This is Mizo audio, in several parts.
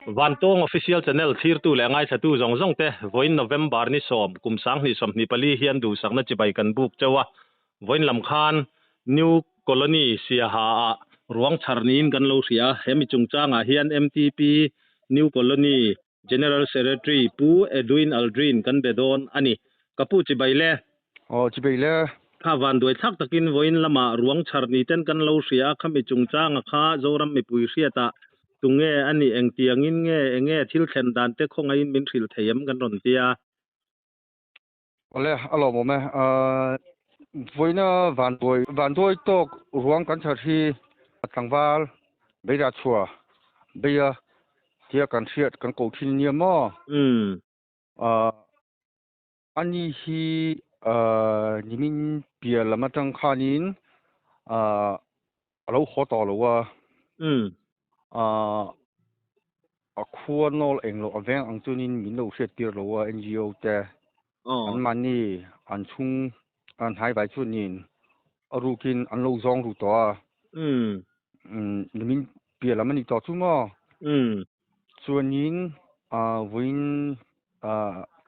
Vantawng Official Channel thlirtu leh ngaithlatu zawng zawng te, vawiin November ni sawm, kum sanghnih sawmhnih pali hian duhsakna chibai kan buk chauh a. Vawiin lam khan New Colony Siaha ah ruang chhar niin kan lo hria a, he mi chungchangah hian MTP New Colony General Secretary Pu Edwin Aldrin kan be dawn a ni. Ka pu chibai le. Aw chibai le. Kha vanduai thlak takin vawiin lamah ruang chhar ni ten kan lo hria a, khami chungchanga kha Zoram mipui hriatah tunge a nih engtiangin nge enge thil thlen dan te khawngaihin min hrilh thei em kan rawn tia. Awle a lawmawm e. Vawiina vanduai vanduai tawk ruang kan chhar hi tlangval beira chhuah beia tia kan hriat kan ko thin nia maw? Ani hi nimin piah lam atang khanin a lo haw tawh lo a. A khua nawl eng loh a veng ang chuanin min lo hriat tir lo a NGO te. An mahni an chhung an hnaivai chuanin a rukin an lo zawng ru tawh a. Nimin piah lam a ni tawh chu maw? Chuanin vawiin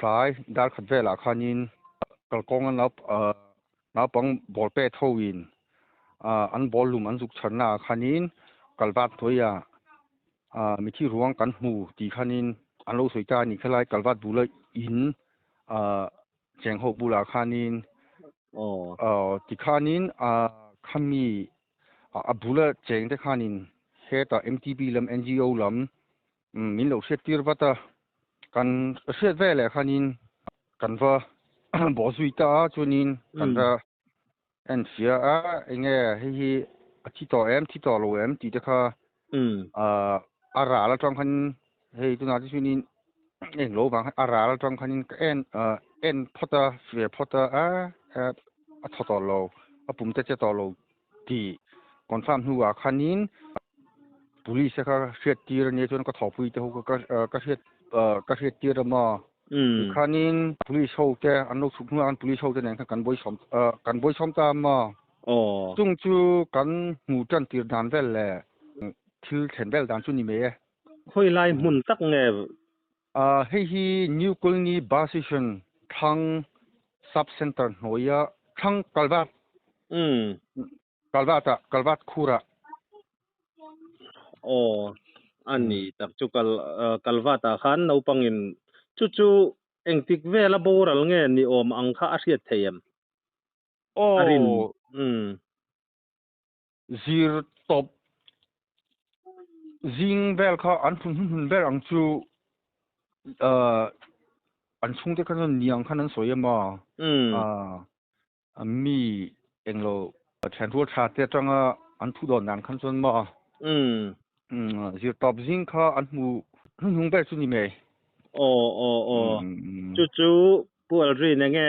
tlai dar khat velah khanin kalkawnga naupang ball pet hoin an ball lum an zuk chharna ah khanin kalvat hnuaiah mithi ruang kan hmu tih khanin an lo sawi ta a ni. Khelai kalvat bula in cheng ho bulah khanin tikhanin khami a bula cheng te khanin hetah MTP lam NGO lam min lo hriat tir vat a, kan hriat veleh khanin kan va bawh zui ta a, chuanin kan va en hria a, enge hei hi a thi tawh em, thi tawh lo em tih te kha a ral atang khan hei tunah te chuanin eng lo vang khan a ral atang khanin ka en en phawt a, ve phawt a, a thaw tawh lo, a pum te che tawh lo tih confirm hnuah khanin police te kha hriat tir ania chuan ka thawhpui te ho kha ka hriat ka hriat tir a maw tikhanin police ho te an lo chhuk hnuah khan police ho te nen khan kan bawihsawm kan bawihsawm ta a maw chung chu kan hmu tan tir dan vel leh thil thlen vel dan chu ni mai e. Khawi lai hmun tak nge? Hei hi New Colony Bus Station thlang Sub Centre hnuaia thlang Kalvat Kalvat ah Kalvat khur ah. Aw a ni tak chu kal Kalvat ah khan naupang in chu chu engtik vel a boral nge ni awm ang kha a hriat thei em? A rin Aw Zir tawp zing vel kha an phun hun hun ber ang chu an chhungte kha chuan niang khan an sawi em a, mi englo thian rual tha te atanga an thu dawn dan khan chuan maw zir tawp zing kha an hmu hnuhnung ber chu ni mai. Aw aw aw chu chu Pu Aldrin enge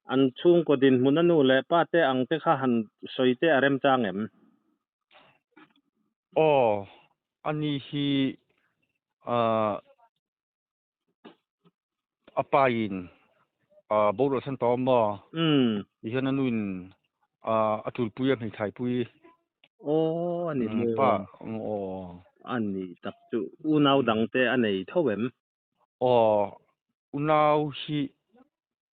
An chhungkaw dinhmun a nu leh pa te ang te kha han sawi te a remchang em? Aw, ani hi a pa in boruak san tawh a maw? Ti hian a nu in a tulpui a hmeithaipui. Aw, a ni maw? Pa, aw. A ni tak chu unau dang te a nei tho em? Aw, unau hi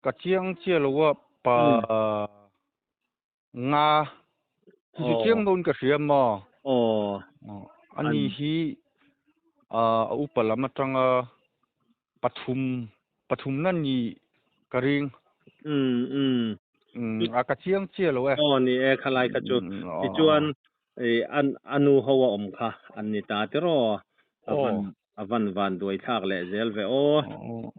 ka chiang chiah lo a, pa nga hi chu chiang dawn ka hria maw? Aw. Ani hi a upa lam atanga pathum pathum na ni ka ring. A ka chiang chiah lo e. Aw ni e, khalai kha chu. Tichuan a nu ho a awm kha an ni ta tiraw? A van van duai thlak leh zel ve aw.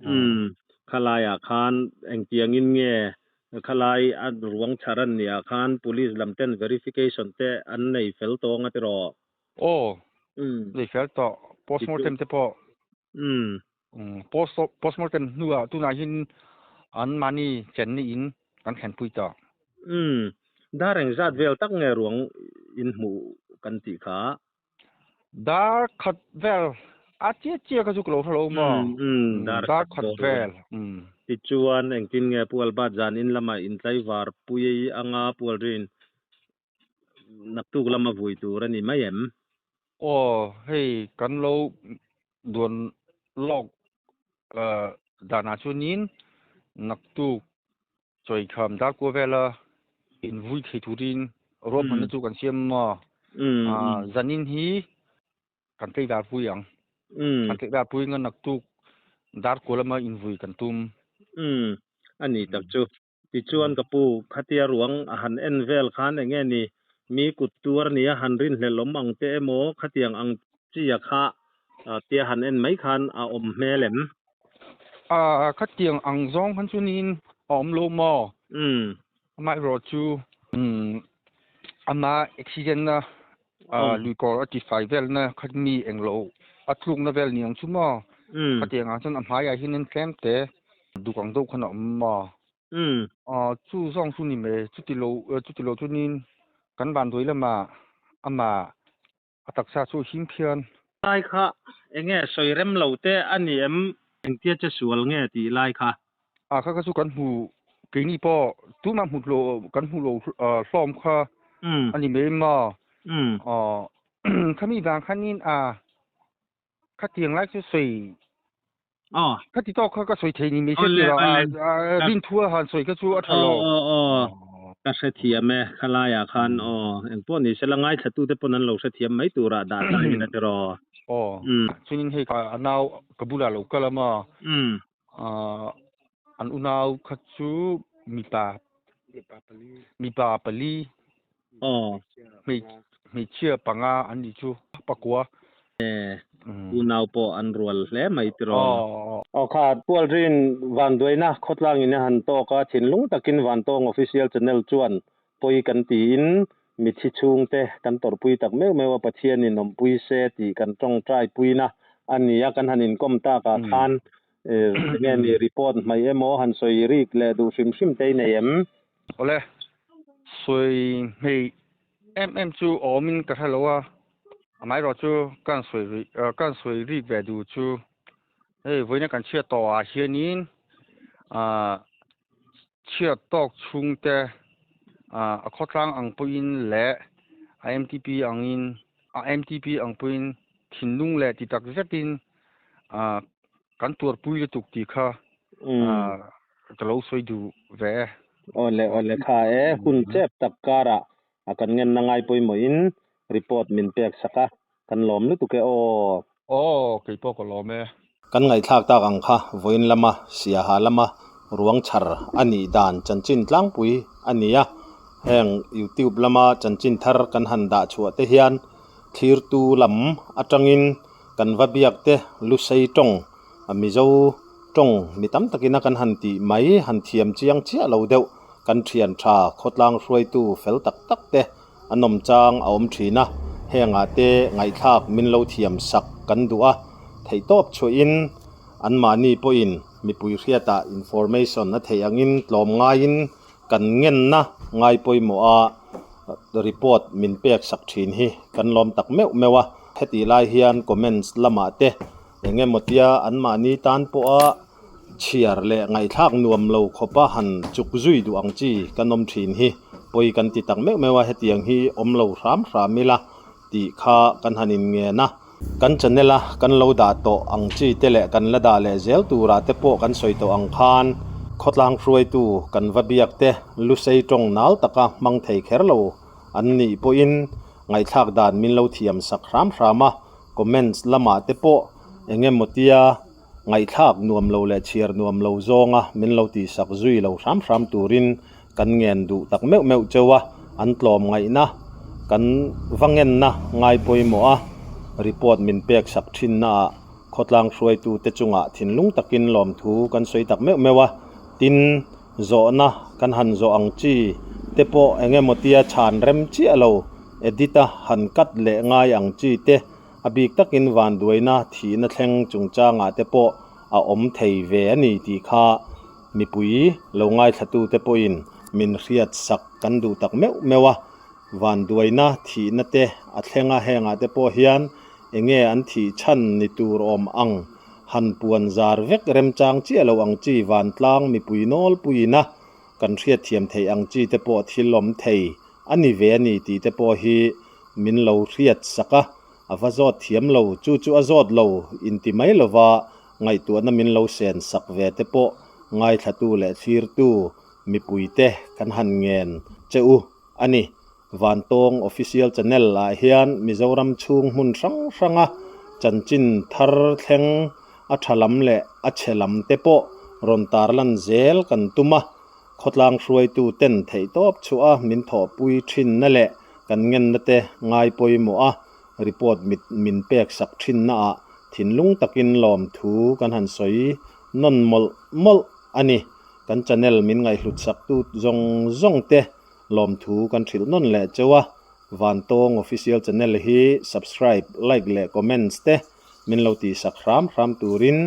Umm khalaiah khan engtiangin nge khalai a ruang chhar an nih ah khan police lam ten verification te an nei fel tawng a tiraw? Aw nei fel tawh postmortem te pawh postmortem hnuah tunah hian an mahni chenna in kan thlenpui tawh. Umm dar engzat vel tak nge ruang in hmuh kan tih kha? Dar khat vel a chiah chiah kha chu ka lo hre lo maw? Dar khat vel. Tichuan engtin nge Pu Albert zan in lamah intlaivar pui anga Pu Aldrin naktuk lama vui tur a ni mai em? Aw hei kan lo Duan lawk danah chuanin naktuk chawikham darkua vela invui thei turin ruahmanna chu kan siam a. Zanin hi kan tlei darpui ang. Kan tlei darpui nga naktuk darkua lama invui kan tum. A ni tak chu. Tichuan ka pu, khatia ruang a han en vel khan enge ni, mi kut tuar nia han rinhlelh awm ang te emaw khatiang ang chia kha tia han en mai khan a awm hmel em? A, khatiang ang zawng khan chuanin a awm lo maw? Amaherawh chu ama accident na luikawr a tifai velna kha mi englo a tlukna vel ni ang chu maw? Khatiang ah chuan a hmaiah hian an tlem te duk ang deuh khan a awm maw? Chu zawng chu ni mai, chuti lo chuti lo chuanin kan vanduai lamah amah a taksa chu a him phian. Lai kha enge sawi rem lo te a ni em? Engtia che sual nge tih lai kha? A kha kha chu kan hmu keini pawh tunah hmu lo kan hmu lo hlawm kha a ni mai maw? Khami vang khanin a Khatiang lai chu sawi khati tawk kha ka sawi thei ni mai se tirah a rin thu a han sawi kha chu a tha lo. Aw aw ka hrethiam e khalaiah khan aw engpawh ni sela ngaithlatute pawn an lo hrethiam mai turah dah ta ila tiraw. Aw chuanin hei a nau ka bulah lo kal a maw an unau kha chu mipa mipa pali Hmeichhia panga an nih chu pakua. Unau pawh an rual hle mai tiraw. Aw kha Pualrin Vanduaina khawtlang in a han tawk a, thinlung takin Vantawng Official Channel chuan pawi kan tiin mithi chhungte kan tawrhpui tak meuh meuh a, Pathianin awmpui se tih kan tawngtai puina a ni a, kan han inkawm takah khan enge ni report hmaih emaw han sawi rik leh duh hrim hrim te i nei em? Awle, sawi hmei em em chu awmin ka hre lo a, amaherawh chu kan sawi rih kan sawi rik ve duh chu hei vawiina kan chhiat tawh ah hianin ah chhiat tawk chhungte ah a khawtlang ang pawhin leh a MTP angin a MTP ang pawhin thinlung leh ti tak zetin ah kan tuarpui lutuk tih kha ah Ka lo sawi duh ve e. Awle awle kha e, hun chep tak karah a kan ngenna ngai pawimawhin report min pek sak a, kan lawm lutuk e aw. Aw, kei pawh ka lawm e. Kan ngaihthlak tak ang kha vawiin lama Siaha lama ruang chhar a nih dan chanchin tlangpui a ni a, heng YouTube lama chanchin thar kan han dah chhuah te hian thlirtu lam atangin kan va biak te Lusei tawng Mizo tawng mi tam takin a kan han tih mai han thiam chiang chiah lo deuh kan thian tha khawtlang hruaitu fel tak tak te a nawm chang a awm thin a, hengah te ngaihthlak min lo thiam sak kan duh a, theihtawp chhuahin anmahni pawhin mipui hriatah information a theih angin tlawm ngaiin kan ngenna ngai pawimawh a report min pek sak thin hi kan lawm tak meuh meuh a, hetih lai hian comments lamah te Eng emaw tia anmahni tan pawha chhiar leh ngaihthlak nuam lo khawpa han chuk zui duh ang chi kan awm thin hi pawi kan ti tak meuh meuh a, hetiang hi awm lo hram hram ila tih kha kan han inngen a. Kan channel a kan lo dah tawh ang chi te leh kan la dah leh zel turah te pawh kan sawi tawh ang khan khawtlang hruaitu kan va biak te lusei tawng nal taka hmang thei kher lo an nih pawhin ngaihthlak dan min lo thiam sak hram hram a. Comments lamah te pawh eng emaw tia ngaihthlak nuam lo leh chhiar nuam lo zawnga min lo tihsak zui lo hram hram turin kan ngen duh tak meuh meuh cheu a, an tlawm ngaihna kan va ngenna ngai pawimawh a, report min pek sak thinna ah khawtlang hruaitu te chungah thinlung takin lawmthu kan sawi tak meuh meuh a, tin zawhna kan han zawh ang chi te pawh eng emaw tia chhan rem chiah lo. Edit a han cut leh ngai ang chi te, a bik takin vanduaina thihna thleng chungchangah te pawh a awm thei ve a ni tih kha mipui lo ngaithlatute pawhin min hriat sak kan duh tak meuh meuh a. Vanduaina thihna te a thleng a, hengah te pawh hian enge an thih chhan ni tur awm ang han puan zar vek remchang chiah lo ang chi vantlang mipui nawlpuiin a kan hriatthiam theih ang chi te pawh thil awm thei A ni ve a ni tih te pawh hi min lo hriat sak a, A va zawt thiam lo, chu chu a zawt lo inti mai lova ngaihtuahna min lo sen sak ve te pawh ngaithlatu leh thlirtu mipuite kan han ngen che u a ni. Vantawng Official Channel ah hian Mizoram chhung hmun hrang hranga chanchin thar thleng a tha lam leh a chhe lam te pawh rawn tarlan zel kan tum a. Khawtlang hruaitu ten theihtawp chhuah a min thawhpui thinna leh kan ngenna te ngai pawimawh a report mit min pek sak thinna ah thinlung takin lawmthu kan han sawi nawn mawlh mawlh a ni. Kan channel min ngaihhlut sak tu zawng zawng te lawmthu kan hrilh nawn leh cheu a, Vantawng Official Channel hi subscribe, like leh comments te min lo tihsak hram hram turin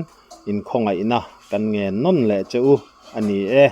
inkhawngaihna kan ngen nawn leh che u a ni e.